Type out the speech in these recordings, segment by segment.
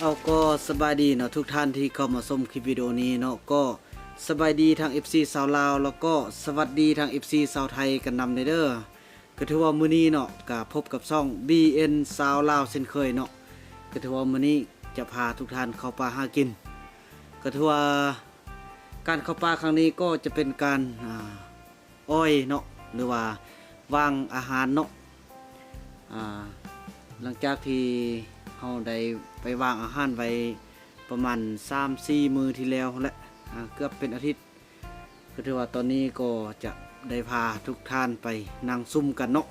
ເອົາ ກໍສະບາຍດີເນາະ ທຸກທ່ານທີ່ເຂົ້າມາຊົມຄລິບວິດີໂອນີ້ເນາະ. ກໍສະບາຍດີທາງເອັຟຊີຊາວລາວ ແລ້ວກໍສະຫວັດດີທາງເອັຟຊີຊາວໄທກັນນຳເດີ. ກໍຖືວ່າມື້ນີ້ເນາະ ກໍພົບກັບຊ່ອງບີເອັນຊາວລາວເຊັ່ນເຄີຍເນາະ. ກໍຖືວ່າມື້ນີ້ຈະພາທຸກທ່ານເຂົ້າປ່າຫາກິນ. ກໍຖືວ່າການເຂົ້າປ່າຄັ້ງນີ້ກໍຈະເປັນການ ອ່າ ອອຍເນາະ ຫຼືວ່າວາງອາຫານເນາະ. ອ່າ ຫຼັງຈາກທີ່ເຮົາໄດ້ໄປວາງອາຫານໄວ້ປະມານສາມສີ່ມື້ທີ່ແລ້ວຫັ້ນແຫຼະ ອ່າ ເກືອບເປັນອາທິດ. ກໍຖືວ່າຕອນນີ້ກໍຈະໄດ້ພາທຸກທ່ານໄປນັ່ງຊຸມກັນເນາະ.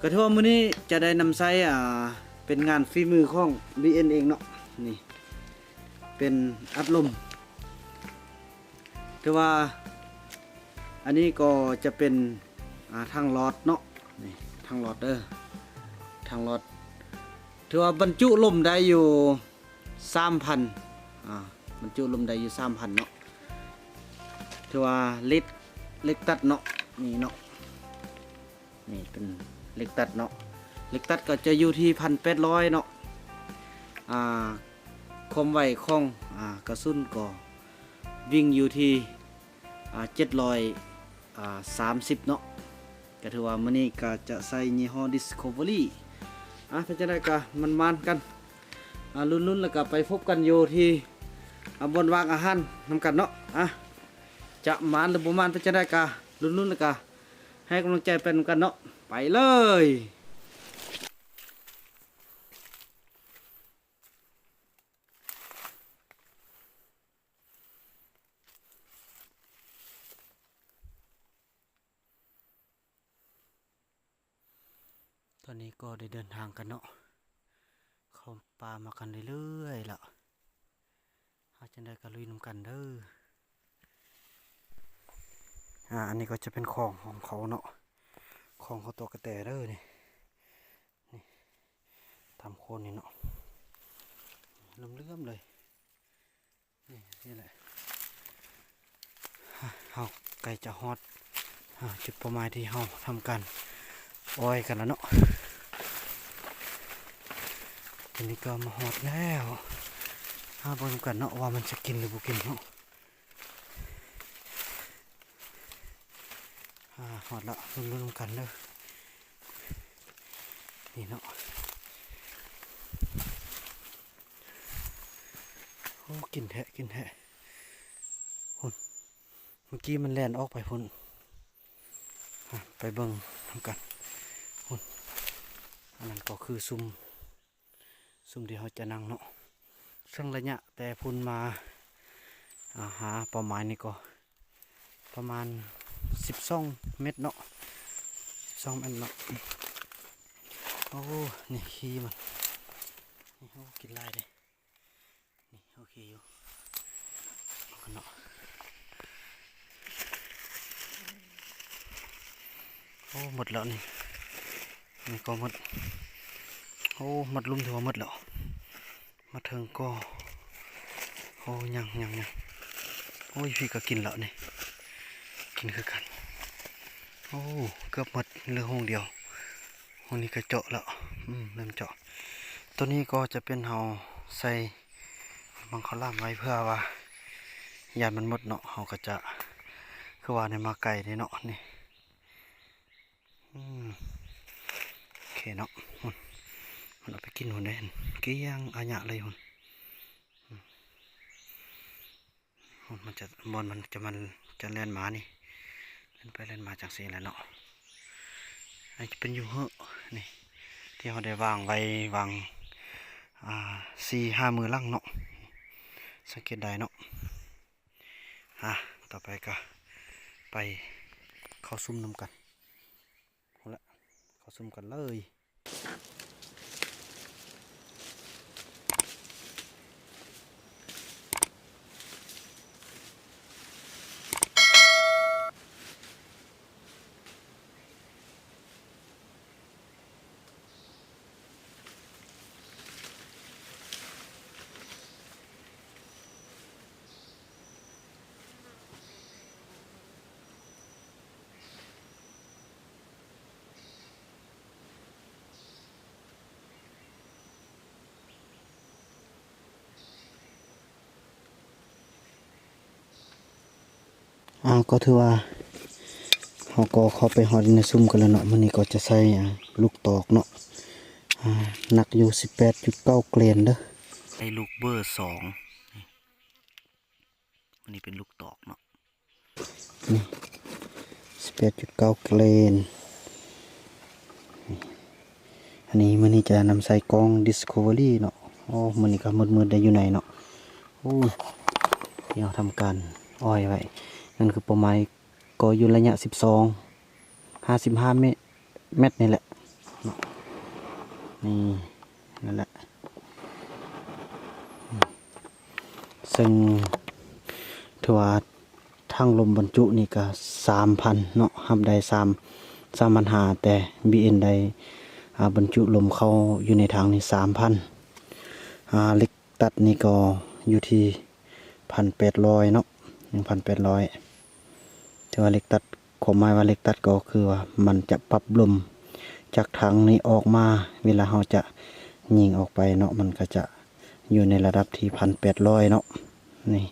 ກໍຖືວ່າມື້ນີ້ຈະໄດ້ນຳໃຊ້ ອ່າ ເປັນງານຝີມືຂອງບີເອັນເອງເນາະ. ນີ້ເປັນອັດລົມ. ຖືວ່າອັນນີ້ກໍຈະເປັນ ອ່າ ຖັງຫຼອດເນາະ. ນີ້ຖັງຫຼອດເດີ ຖັງຫຼອດ. ຖືວ່າບັນຈຸລົມໄດ້ຢູ່ສາມພັນ ອ່າ ບັນຈຸລົມໄດ້ຢູ່ສາມພັນເນາະ. ຖືວ່າເຫຼັກ ເຫຼັກຕັດເນາະ ນີ້ເນາະ. ນີ້ເປັນເຫຼັກຕັດເນາະ. ເຫຼັກຕັດກໍຈະຢູ່ທີ່ພັນແປດຮ້ອຍເນາະ. ອ່າ ຄວາມໄວຂອງ ອ່າ ກະສຸນກໍວິ່ງຢູ່ທີ່ ອ່າ ເຈັດຮ້ອຍ ອ່າ ສາມສິບເນາະ. ກໍຖືວ່າມື້ນີ້ກໍຈະໃຊ້ຍີ່ຫໍ້ Discovery. ອ່າ ເປັນຈັ່ງໃດກໍໝານໆກັນ. ອ່າ ລຸ້ນໆ ແລ້ວກໍໄປພົບກັນຢູ່ທີ່ ອ່າ ບ່ອນວາງອາຫານນຳກັນເນາະ. ອ່າ ຈະໝານຫຼືບໍ່ໝານ ເປັນຈັ່ງໃດກໍລຸ້ນໆ ແລ້ວກໍໃຫ້ກຳລັງໃຈໄປນຳກັນເນາະ. ໄປເລີຍ. ຕອນນີ້ກໍໄດ້ເດີນທາງກັນເນາະ ເຂົ້າປ່າມາກັນເລື້ອຍໆລະ. ຫາກຈັ່ງໃດກໍລຸຍນຳກັນເດີ. ອ່າ ອັນນີ້ກໍຈະເປັນຂອງຂອງເຂົາເນາະ ຂອງເຂົາຕົວກະແຕເດີ. ນີ້ ນີ້ ຕາມໂຄນນີ້ເນາະ ເຫຼື້ອມໆເລີຍ. ນີ້ ນີ້ແຫຼະ ເຮົາໃກ້ຈະຮອດ ອ່າ ຈຸດເປົ້າໝາຍທີ່ເຮົາທຳການອອຍກັນແລ້ວເນາະ. ຕອນນີ້ກໍມາຮອດແລ້ວ ມາເບິ່ງນຳກັນເນາະ ວ່າມັນຈະກິນຫຼືບໍ່ກິນເນາະ. ອ່າ ຮອດລະ ລຸ້ນໆນຳກັນເດີ. ນີ້ເນາະ ໂອ້ ກິນແທ້ ກິນແທ້. ພຸ້ນ ເມື່ອກີ້ມັນແລ່ນອອກໄປພຸ້ນ. ອ່າ ໄປເບິ່ງນຳກັນ. ພຸ້ນ ອັນນັ້ນກໍຄືຊຸມ ຊຸມທີ່ເຮົາຈະນັ່ງເນາະ. ເຊິ່ງໄລຍະແຕ່ພຸ້ນມາ ອ່າ ຫາເປົ້າໝາຍນີ້ກໍປະມານສິບສອງແມັດເນາະ ສິບສອງແມັດເນາະ. ໂອ້ ນີ້ ຂີ້ມັນ ນີ້ ໂອ້ ກິນຫຼາຍເດ້. ນີ້ ໂອເຄຢູ່ ເອົາກັນເນາະ. ໂອ້ ໝົດແລ້ວນີ້ ນີ້ກໍໝົດ. ໂອ້ ໝົດລຸ່ມ ຖືວ່າໝົດແລ້ວ. ມາເຖິງກໍ ໂອ້ ຍັງ ຍັງ ຍັງ. ໂອ້ຍ ພີ່ກໍກິນແລ້ວນີ້ ກິນຄືກັນ. ໂອ້ ເກືອບໝົດ ເຫຼືອໂຮງດຽວ. ໂຮງນີ້ກໍເຈາະແລ້ວ ອືມ ເລີ່ມເຈາະ. ໂຕນີ້ກໍຈະເປັນເຮົາໃສ່ບັງເຂົ້າຫຼາມໄວ້ ເພື່ອວ່າຢ້ານມັນໝົດເນາະ ເຮົາກໍຈະ ຄືວ່ານີ້ມາໄກເດ້ເນາະ ນີ້. ອືມ ໂອເຄເນາະ. ພຸ້ນ ມັນເອົາໄປກິນພຸ້ນເດ້ ກ້ຽງອາຍະເລີຍພຸ້ນ. ອືມ ມັນຈະ ບ່ອນມັນຈະ ມັນຈະແລ່ນມານີ້ ແລ່ນໄປແລ່ນມາຈັ່ງຊີ້ແຫຼະເນາະ. ອັນນີ້ຈະເປັນຢູ່ເຫີນີ້ ທີ່ເຮົາໄດ້ວາງໄວ້ ວາງ ອ່າ ສີ່ຫ້າມື້ຫຼັງເນາະ ສັງເກດໄດ້ເນາະ. ອ່າ ຕໍ່ໄປກະໄປເຂົ້າຊຸມນຳກັນ. ພຸ້ນລະ ເຂົ້າຊຸມກັນເລີຍ. ອາ ກໍຖືວ່າເຮົາກໍເຂົ້າໄປຮອດຢູ່ໃນຊຸມກັນແລ້ວເນາະ. ມື້ນີ້ກໍຈະໃສ່ ອາ ລູກຕອກເນາະ ອາ ໜັກຢູ່ສິບແປດຈຸດເກົ້າເກຣນເດີ. ໃສ່ລູກເບີສອງ ນີ້ເປັນລູກຕອກເນາະ ນີ້ ສິບແປດຈຸດເກົ້າເກຣນ. ອັນນີ້ ມື້ນີ້ຈະນຳໃສ່ກ້ອງ Discovery ເນາະ. ໂອ້ ມື້ນີ້ກໍມືດໆ ໄດ້ຢູ່ໃນເນາະ. ໂອ້ ທີ່ເຮົາທຳການອ້ອຍໄວ້ນັ້ນ ຄືເປົ້າໝາຍກໍຢູ່ໄລຍະສິບສອງ ຫາສິບຫ້າແມັດນີ້ແຫຼະເນາະ. ນີ້ ນັ້ນແຫຼະ ເຊິ່ງຖືວ່າຖັງລົມບັນຈຸນີ້ກະສາມພັນເນາະ ຮັບໄດ້ສາມ ສາມພັນຫ້າ ແຕ່ BN ໄດ້ ອາ ບັນຈຸລົມເຂົ້າຢູ່ໃນຖັງນີ້ສາມພັນ. ອາ ເຫຼັກຕັດນີ້ກໍຢູ່ທີ່ພັນແປດຮ້ອຍເນາະ ໜຶ່ງພັນແປດຮ້ອຍ. ແຕ່ວ່າເຫຼັກຕັດ ຄວາມໝາຍວ່າເຫຼັກຕັດກໍຄືວ່າມັນຈະປັບລົມຈາກຖັງນີ້ອອກມາ ເວລາເຮົາຈະຍິງອອກໄປເນາະ ມັນກໍຈະຢູ່ໃນລະດັບທີ່ພັນແປດຮ້ອຍເນາະ. ນີ້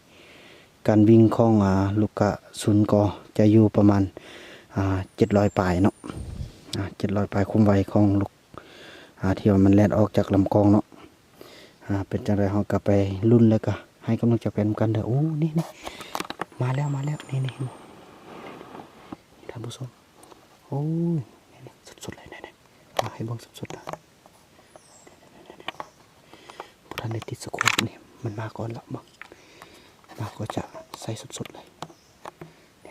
ການວິ່ງຂອງ ອາ ລູກກະສຸນກໍຈະຢູ່ປະມານ ອາ ເຈັດຮ້ອຍປາຍເນາະ ອາ ເຈັດຮ້ອຍປາຍ ຄວາມໄວຂອງລູກ ອາ ທີ່ວ່າມັນແລ່ນອອກຈາກລຳກ້ອງເນາະ. ອາ ເປັນຈັ່ງໃດເຮົາກໍໄປລຸ້ນ ແລ້ວກໍໃຫ້ກຳລັງໃຈໄປນຳກັນເດີ. ໂອ້ ນີ້ໆ ມາແລ້ວ ມາແລ້ວ ນີ້ໆ ທ່ານຜູ້ຊົມ. ໂອ້ຍ ນີ້ໆ ສົດໆ ເລີຍ ນີ້ໆ ມາໃຫ້ເບິ່ງສົດໆ ນະ. ບໍ່ທັນໄດ້ຕິດສະໂຄບນີ້ ມັນມາກ່ອນລະ ເບິ່ງ ມາກໍຈະໃສ່ສົດໆ ເລີຍ.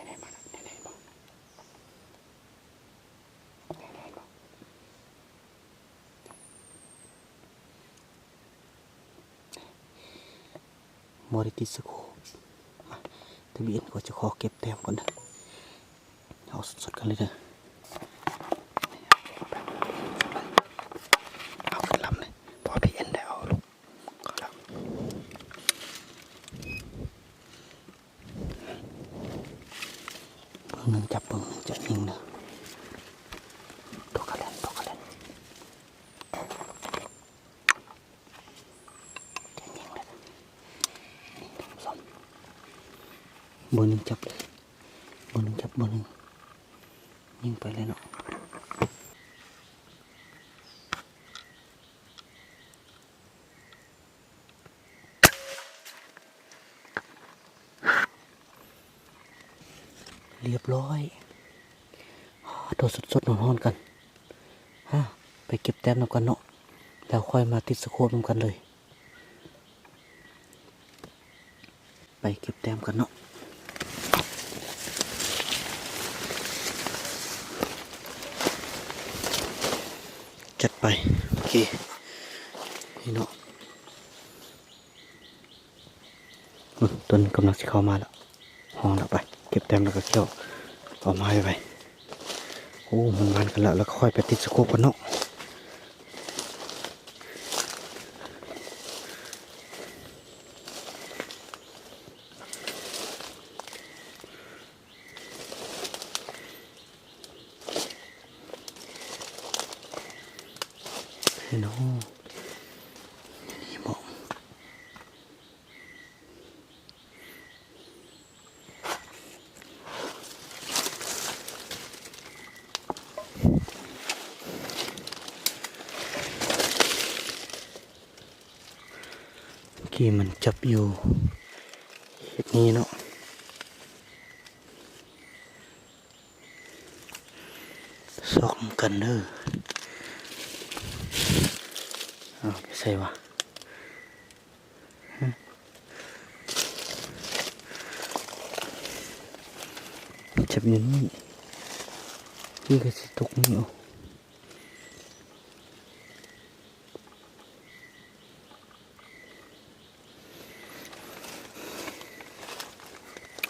ນີ້ໆ ມາແລ້ວ ນີ້ໆ ເບິ່ງ ນີ້ໆ ເບິ່ງ. ບໍ່ໄດ້ຕິດສະໂຄບ. ມາ ທະບຽນກໍຈະຂໍເກັບແຕ້ມກ່ອນເດີ. ເອົາສົດໆ ກັນເລີຍເດີ. ເອົາຂຶ້ນລຳເລີຍ ພໍ BN ໄດ້ເອົາລູກ ເບິ່ງໜຶ່ງ ຈັບເບິ່ງໜຶ່ງ ຈັບຍິງເດີ. ຕົກກະແລ່ນ ຕົກກະແລ່ນ ຈັບຍິງເດີ. ນີ້ ທ່ານຜູ້ຊົມ ເບີໜຶ່ງ ຈັບເລີຍ ເບີໜຶ່ງ ຈັບ ເບີໜຶ່ງ ຍິງໄປເລີຍເນາະ. ຮຽບຮ້ອຍ. ໂຕສົດໆ ຮ້ອນໆ ກັນ. ຮະ ໄປເກັບແຕ້ມນຳກັນເນາະ ແລ້ວຄ່ອຍມາຕິດສະໂຄບນຳກັນເລີຍ. ໄປເກັບແຕ້ມກັນເນາະ. ຈັດໄປ. ໂອເຄ ນີ້ເນາະ. ເບິ່ງ ຕົວນີ້ກຳລັງຊິເຂົ້າມາແລ້ວ. ຮ້ອງແລ້ວ ໄປເກັບແຕ້ມແລ້ວກໍຂ້ຽວເອົາມາໄວ້. ໂອ້ ມັນບານກັນແລ້ວ ແລ້ວກໍຄ່ອຍໄປຕິດສະໂຄບກັນເນາະ. ເນາະ ນີ້ເບາະ. ກີ້ມັນຈັບຢູ່ເຂດນີ້ເນາະ. ຊອກນຳກັນເດີ. ເອົາ ໄປໃສວະ? ຮະ? ຈັບຢູ່ນີ້. ນີ້ກໍຊິຕົກນີ້. ໂອ້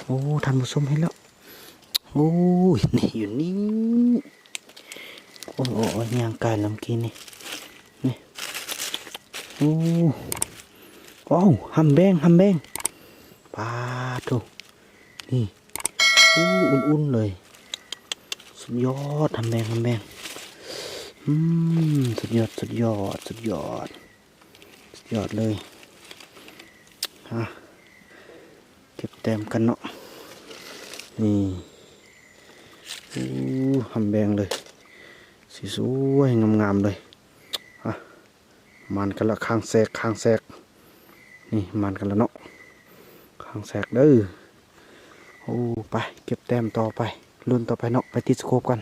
ໂອ້ ທ່ານຜູ້ຊົມ ເຫັນແລ້ວ. ໂອ້ຍ ນີ້ ຢູ່ນີ້. ໂອ້ຍ ໂອ້ຍ ໂອ້ຍ ຍ່າງກາຍນຳກີ້ນີ້ ນີ້. ໂອ້ ວ້າວ ຫຳແບງ ຫຳແບງ. ປາດໂທ້ ນີ້. ໂອ້ ອຸ່ນໆ ເລີຍ. ສຸດຍອດ ຫຳແບງ ຫຳແບງ. ອືມ ສຸດຍອດ ສຸດຍອດ ສຸດຍອດ ສຸດຍອດເລີຍ. ຮະ ເກັບແຕ້ມກັນເນາະ. ນີ້ ໂອ້ ຫຳແບງເລີຍ ສີສວຍງາມໆເລີຍ. ອ່ະ ໝານກັນລະ ຄາງແຊກ ຄາງແຊກ ນີ້ ໝານກັນລະເນາະ ຄາງແຊກເດີ. ໂອ້ ໄປເກັບແຕ້ມຕໍ່ໄປ ລຸ້ນຕໍ່ໄປເນາະ ໄປຕິດສະໂຄບກັນ.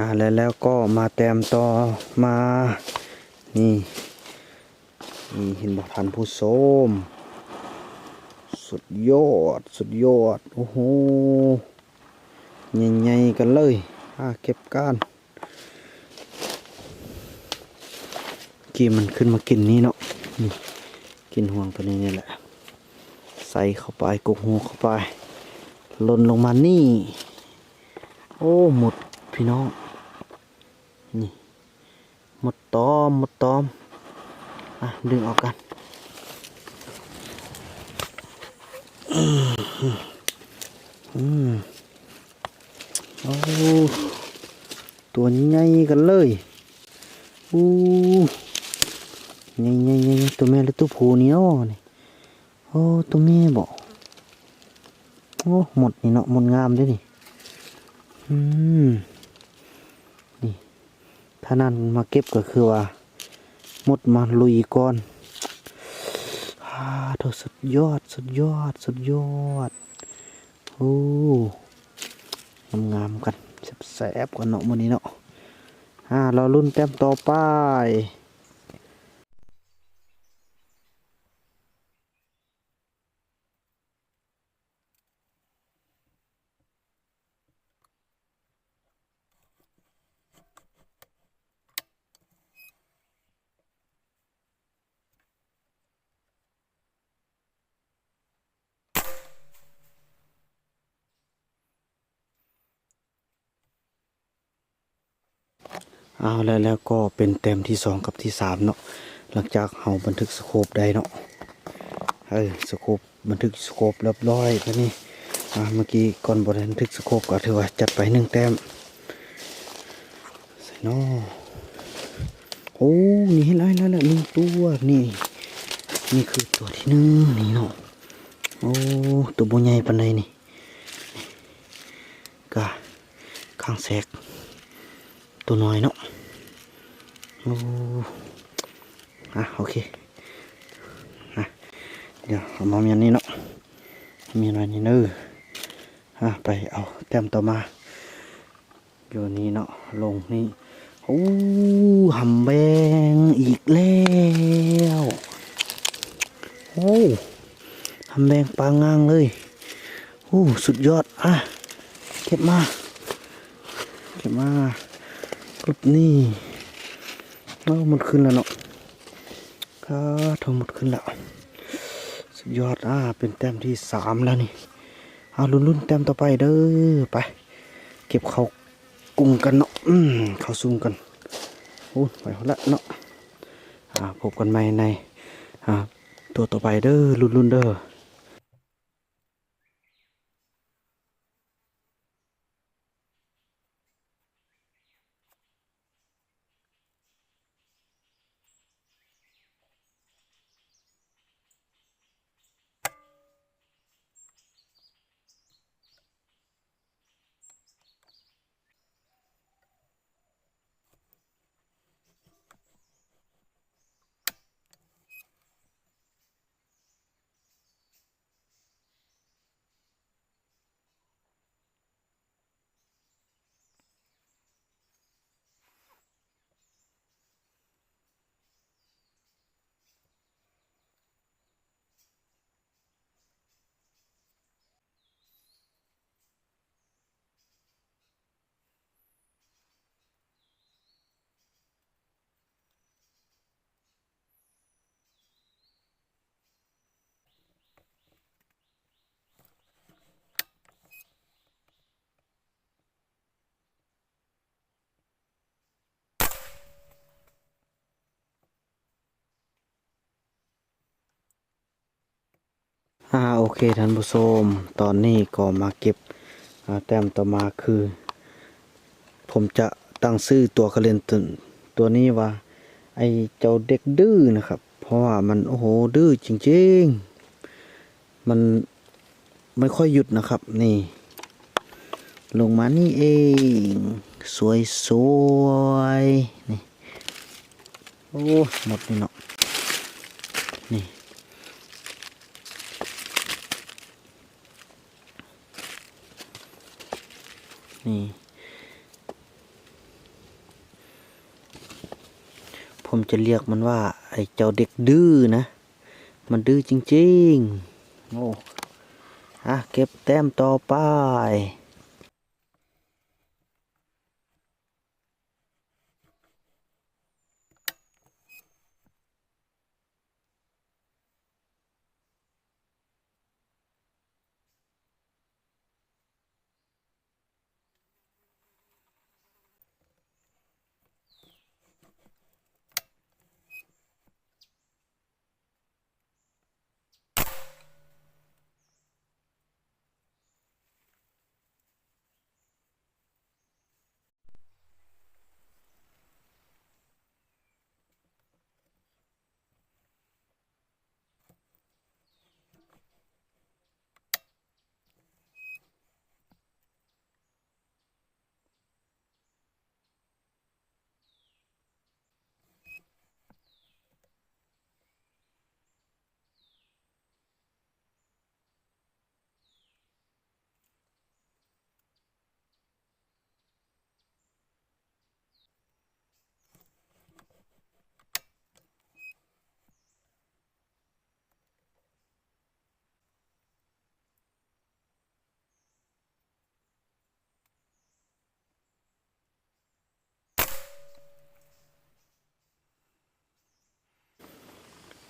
ອ່າ ແລ້ວ ແລ້ວກໍມາແຕ້ມຕໍ່ມາ ນີ້ ນີ້ ເຫັນບໍ່ທ່ານຜູ້ຊົມ ສຸດຍອດ ສຸດຍອດ ໂອ້ໂຫ ໃຫຍ່ໆກັນເລີຍ. ອ່າ ເກັບກ້ານ ກີ້ມັນຂຶ້ນມາກິນນີ້ເນາະ ນີ້ ກິນຮວງຕົວນີ້ນີ້ແຫຼະ ໃສ່ເຂົ້າໄປ ກົກຫົວເຂົ້າໄປ ຫຼົ່ນລົງມານີ້. ໂອ້ ໝົດພີ່ນ້ອງ ນີ້ ໝົດຕອມ ໝົດຕອມ. ອ່ະ ດຶງອອກກັນ ອືມ ອືມ ໂອ້ ຕົວໃຫຍ່ກັນເລີຍ. ໂອ້ ໃຫຍ່ໆໆ ຕົວແມ່ ຫຼື ຕົວຜູ້ນີ້ເນາະນີ້? ໂອ້ ຕົວແມ່ບໍ? ໂອ້ ມົດນີ້ເນາະ ມົດງາມເດ້ນີ້. ອືມ ນີ້ ຖ້ານັ້ນມາເກັບກໍຄືວ່າມົດມາລຸຍກ່ອນ. ອາ ໂທ້ ສຸດຍອດ ສຸດຍອດ ສຸດຍອດ. ໂອ້ ງາມໆກັນ ແຊບໆກັນເນາະມື້ນີ້ເນາະ. ອາ ລໍລຸ້ນແຕ້ມຕໍ່ໄປ. ເອົາແລ້ວ ແລ້ວກໍເປັນແຕ້ມທີສອງກັບທີສາມເນາະ ຫຼັງຈາກເຮົາບັນທຶກສະໂຄບໄດ້ເນາະ. ເອີ ສະໂຄບ ບັນທຶກສະໂຄບຮຽບຮ້ອຍບາດນີ້. ອາ ເມື່ອກີ້ກ່ອນບໍ່ໄດ້ບັນທຶກສະໂຄບ ກໍຖືວ່າຈັດໄປໜຶ່ງແຕ້ມ. ໃສ່ເນາະ. ໂອ້ ນີ້ເຫັນແລ້ວ ເຫັນແລ້ວ ໜຶ່ງຕົວນີ້. ນີ້ຄືຕົວທີໜຶ່ງນີ້ເນາະ. ໂອ້ ຕົວບໍ່ໃຫຍ່ປານໃດນີ້. ກະຄາງແຊກຕົວນ້ອຍເນາະ. ໂອ້ ອາ ໂອເຄ ອາ ດຽວເອົາມາມ້ຽນນີ້ເນາະ ມ້ຽນໄວ້ນີ້ເດີ. ອາ ໄປເອົາແຕ້ມຕໍ່ມາ ຢູ່ນີ້ເນາະ ລົງນີ້. ໂອ້ ຫຳແບງອີກແລ້ວ. ໂອ້ ຫຳແບງປາງງາງເລີຍ. ໂອ້ ສຸດຍອດ. ອາ ເກັບມາ ເກັບມາ ປຶບ ນີ້. ໂອ້ ໝົດຄືນແລ້ວເນາະ. ອາ ໂທ້ ໝົດຄືນແລ້ວ ສຸດຍອດ. ອາ ເປັນແຕ້ມທີສາມແລ້ວນີ້. ເອົາ ລຸ້ນໆແຕ້ມຕໍ່ໄປເດີ. ໄປ ເກັບເຂົ້າກຸ້ງກັນເນາະ. ອືມ ເຂົ້າຊຸງກັນ. ໂອ້ ໄປພຸ້ນລະເນາະ. ອາ ພົບກັນໃໝ່ໃນ ອາ ຕົວຕໍ່ໄປເດີ ລຸ້ນໆເດີ. ອາ ໂອເຄທ່ານຜູ້ຊົມ, ຕອນນີ້ກໍມາເກັບ ອາ ແຕ້ມຕໍ່ມາ ຄື ຜົມຈະຕັ້ງຊື່ຕົວກະເລັນຕົວ ຕົວນີ້ວ່າ ໄອ້ເຈົ້າເດັກດື້ນະຄັບ, ເພາະວ່າມັນ ໂອ້ໂຫ ດື້ຈິງໆ. ມັນ ໄມ່ຄ່ອຍຢຸດນະຄັບ. ນີ້ ລົງມານີ້ເອງ ສວຍໆ ນີ້. ໂອ້ ໝົດນີ້ເນາະ ນີ້ ນີ້ ຜົມຈະລຽກມັນວ່າ ໄອ້ເຈົ້າເດັກດື້ນະ. ມັນດື້ຈິງໆ. ໂອ້ ອາ ເກັບແຕ້ມຕໍ່ໄປ.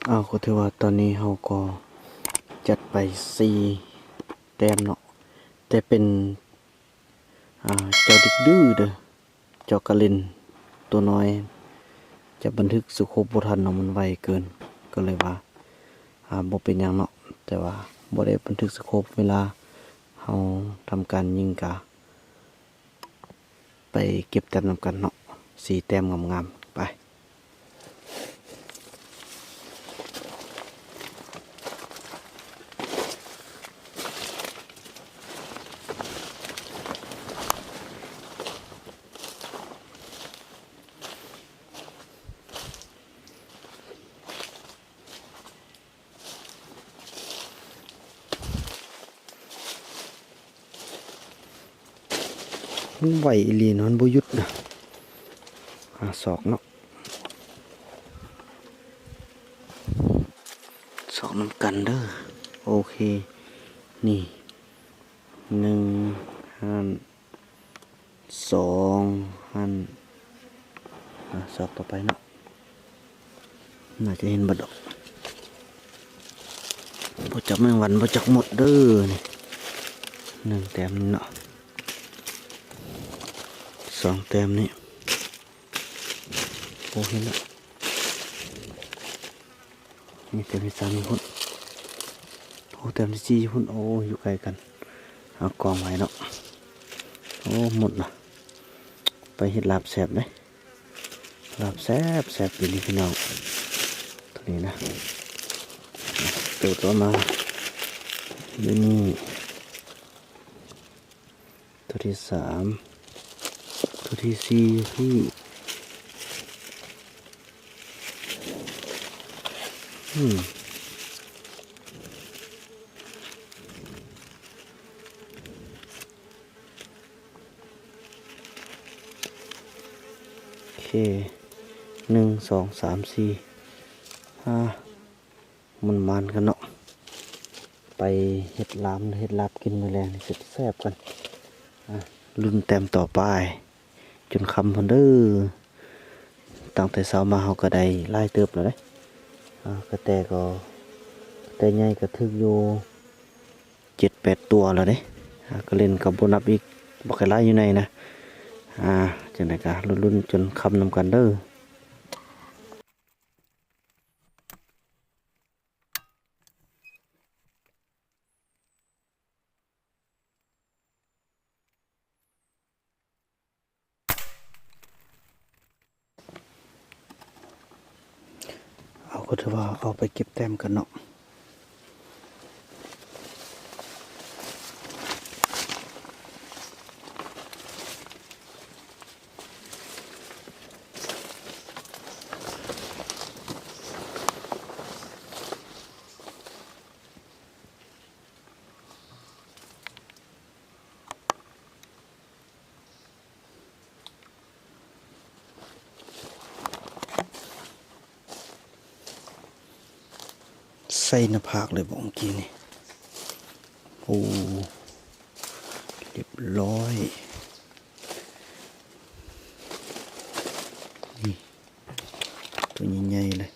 ເອົາ ກໍຖືວ່າຕອນນີ້ເຮົາກໍຈັດໄປສີ່ແຕ້ມເນາະ ແຕ່ເປັນ ອ່າ ເຈົ້າເດັກດື້ເດີ ເຈົ້າກະເລັນຕົວນ້ອຍ ຈະບັນທຶກສະໂຄບບໍ່ທັນເນາະ ມັນໄວເກີນ ກໍເລີຍວ່າ ອ່າ ບໍ່ເປັນຫຍັງເນາະ ແຕ່ວ່າບໍ່ໄດ້ບັນທຶກສະໂຄບ ເວລາເຮົາທຳການຍິງກະ ໄປເກັບແຕ້ມນຳກັນເນາະ ສີ່ແຕ້ມງາມໆ ໄປ. ມັນໄວອີ່ຫຼີເນາະ ມັນບໍ່ຢຸດນະ. ຫາສອກເນາະ ສອກນຳກັນເດີ. ໂອເຄ ນີ້ ໜຶ່ງຫັ້ນ ສອງຫັ້ນ ອາ ສອກຕໍ່ໄປເນາະ ໜ້າຈະເຫັນເບິດດອກ ບໍ່ຈັກແມງວັນ ບໍ່ຈັກມົດເດີ. ນີ້ ໜຶ່ງແຕ້ມນີ້ເນາະ ສອງແຕ້ມນີ້ ໂອ້ ເຫັນແລ້ວ. ນີ້ແຕ້ມທີສາມຢູ່ພຸ້ນ ໂອ້ ແຕ້ມທີສີ່ຢູ່ພຸ້ນ ໂອ້ ຢູ່ໃກ້ກັນ ເອົາກອງໄວ້ເນາະ. ໂອ້ ໝົດລະ ໄປເຮັດລາບແຊບເດ້ ລາບແຊບໆ ອີ່ຫຼີພີ່ນ້ອງ ໂຕນີ້ນະ. ໂຕຕໍ່ມາຢູ່ນີ້ ໂຕທີສາມ ໂຕທີສີ່ຢູ່ພີ້ ອືມ ໂອເຄ ໜຶ່ງ ສອງ ສາມ ສີ່ ຫ້າ ມັນໝານກັນເນາະ ໄປເຮັດລາມ ເຮັດລາບກິນມື້ແລງນີ້ແຊບໆ ກັນ. ອາ ລຸ້ນແຕ້ມຕໍ່ໄປຈົນຄ່ຳພຸ້ນເດີ. ຕັ້ງແຕ່ເຊົ້າມາເຮົາກໍໄດ້ຫຼາຍເຕີບແລ້ວເດ້. ອາ ກະແຕກໍ ກະແຕໃຫຍ່ກໍຖືກຢູ່ເຈັດແປດຕົວແລ້ວເດ້. ອາ ກະເລັນກໍບໍ່ນັບອີກ ບັກຫຼາຍຢູ່ໃນນະ. ອາ ຈັ່ງໃດກໍລຸ້ນໆ ຈົນຄ່ຳນຳກັນເດີ. ກໍຖືວ່າເອົາໄປເກັບແຕ້ມກັນເນາະ. ໃສ່ໜ້າຜາກເລີຍບໍ່ເມື່ອກີ້ນີ້. ໂອ້ ຮຽບຮ້ອຍ. ນີ້ ຕົວໃຫຍ່ໆເລີຍ.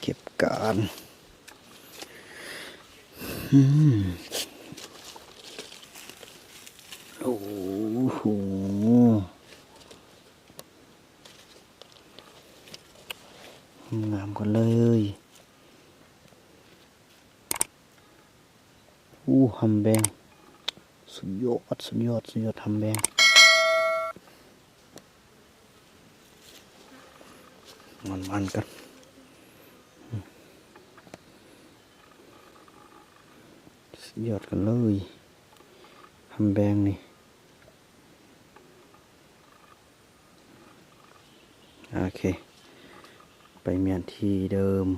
ເກັບການ ອືມ ໂອ້ໂຫ ງາມກັນເລີຍ. ໂອ້ ຫຳແບງ ສຸດຍອດ ສຸດຍອດ ສຸດຍອດ ຫຳແບງ. ມັນໆກັນ ສຸດຍອດກັນເລີຍ ຫຳແບງນີ້. ໂອເຄ ໄປມ້ຽນທີ່ເດີມ.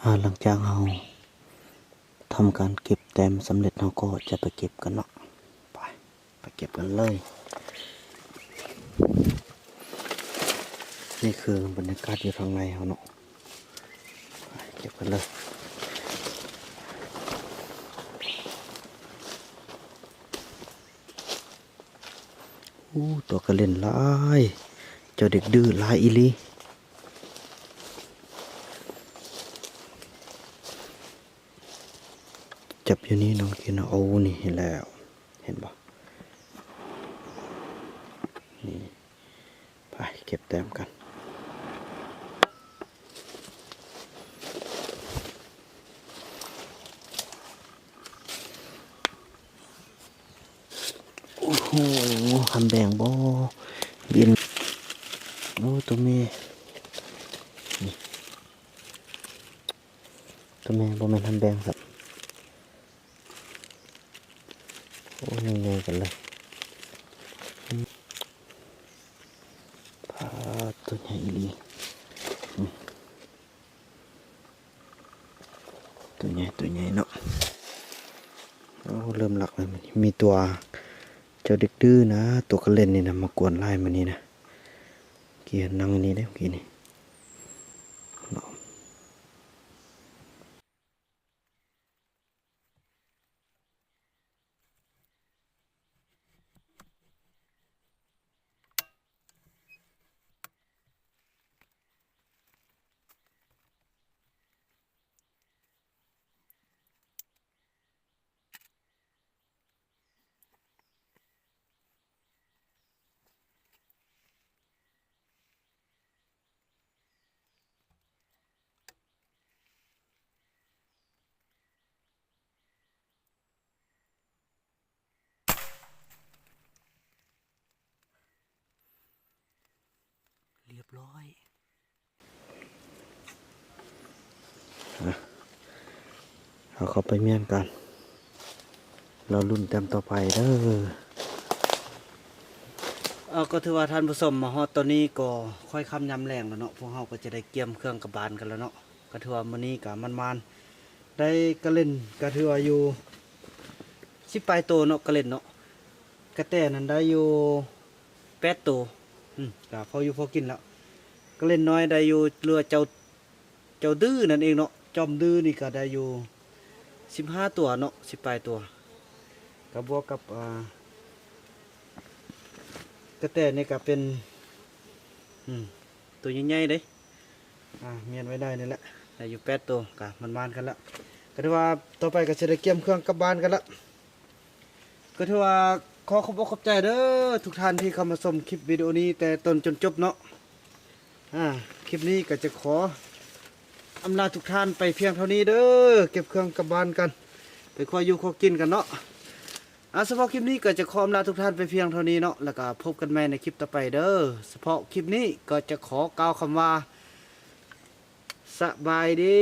ອາ ຫຼັງຈາກເຮົາທຳການເກັບແຕ້ມສຳເລັດ ເຮົາກໍຈະໄປເກັບກັນເນາະ. ໄປ ໄປເກັບກັນເລີຍ. ນີ້ຄືບັນຍາກາດຢູ່ທາງໃນເຮົາເນາະ. ໄປ ເກັບກັນເລີຍ. ໂອ້ ຕົວກະເລັນຫຼາຍ ເຈົ້າເດັກດື້ຫຼາຍອີ່ຫຼີ. ຈັບຢູ່ນີ້ນ້ອງກິນ. ໂອ້ ນີ້ເຫັນແລ້ວ ເຫັນບໍ່ ນີ້. ໄປເກັບແຕ້ມກັນ. ໂອ້ໂຫ ຫຳແບງບໍ່ ບິນ. ໂອ້ ຕົວແມ່ ນີ້ ຕົວແມ່ ບໍ່ແມ່ນຫຳແບງຊ້ຳ. ໂອ້ ໃຫຍ່ໆກັນເລີຍ. ປາດ ຕົວໃຫຍ່ອີ່ຫຼີ. ອືມ ຕົວໃຫຍ່ ຕົວໃຫຍ່ເນາະ. ໂອ້ ເລີ່ມຫຼັກແລ້ວ. ມີຕົວເຈົ້າເດັກດື້ນະ ຕົວກະເລັນນີ້ນະ ມາກວນຫຼາຍມື້ນີ້ນະ. ກີ້ນັ່ງນີ້ເດ້ ກີ້ນີ້ເນາະ. ຮຽບຮ້ອຍ. ເອົາເຂົ້າໄປມ້ຽນກັນ ລໍລຸ້ນແຕ້ມຕໍ່ໄປເດີ. ເອົາ ກໍຖືວ່າທ່ານຜູ້ຊົມ ມາຮອດຕອນນີ້ກໍຄ່ອຍຄ່ຳຍາມແລງແລ້ວເນາະ. ພວກເຮົາກໍຈະໄດ້ກຽມເຄື່ອງກັບບ້ານກັນແລ້ວເນາະ. ກໍຖືວ່າມື້ນີ້ກໍໝານໆ ໄດ້ກະເຫຼັ້ນ ກໍຖືວ່າຢູ່ ສິບປາຍໂຕເນາະ ກະເລັນເນາະ. ກະແຕນັ້ນໄດ້ຢູ່ແປດໂຕ ອືມ ກະພໍຢູ່ພໍກິນແລ້ວ. ກະເລັນນ້ອຍໄດ້ຢູ່ ຫຼືວ່າເຈົ້າ ເຈົ້າດື້ນັ້ນເອງເນາະ ຈອມດື້ນີ້ກະໄດ້ຢູ່ສິບຫ້າຕົວເນາະ ສິບປາຍຕົວ. ກະບວກກັບ ອ່າ ກະແຕນີ້ກະເປັນ ອືມ ໂຕໃຫຍ່ໆເດ້ ອ່າ ມ້ຽນໄວ້ໄດ້ນີ້ແຫຼະ ໄດ້ຢູ່ແປດໂຕ ກະໝານໆກັນລະ. ກະຖືວ່າຕໍ່ໄປກະຊິໄດ້ກຽມເຄື່ອງກັບບ້ານກັນລະ. ກະຖືວ່າຂໍຂອບອົກຂອບໃຈເດີ ທຸກທ່ານທີ່ເຂົ້າມາຊົມຄລິບວິດີໂອນີ້ແຕ່ຕົ້ນຈົນຈົບເນາະ. ອ່າ ຄລິບນີ້ກະຈະຂໍອຳລາທຸກທ່ານໄປພຽງເທົ່ານີ້ເດີ ເກັບເຄື່ອງກັບບ້ານກັນ ໄປຄົວຢູ່ຄົວກິນກັນເນາະ. ອ່າ ສະເພາະຄລິບນີ້ກໍຈະຂໍອຳລາທຸກທ່ານໄປພຽງເທົ່ານີ້ເນາະ ແລ້ວກໍພົບກັນໃໝ່ໃນຄລິບຕໍ່ໄປເດີ. ສະເພາະຄລິບນີ້ກໍຈະຂໍກ່າວຄຳວ່າ ສະບາຍດີ.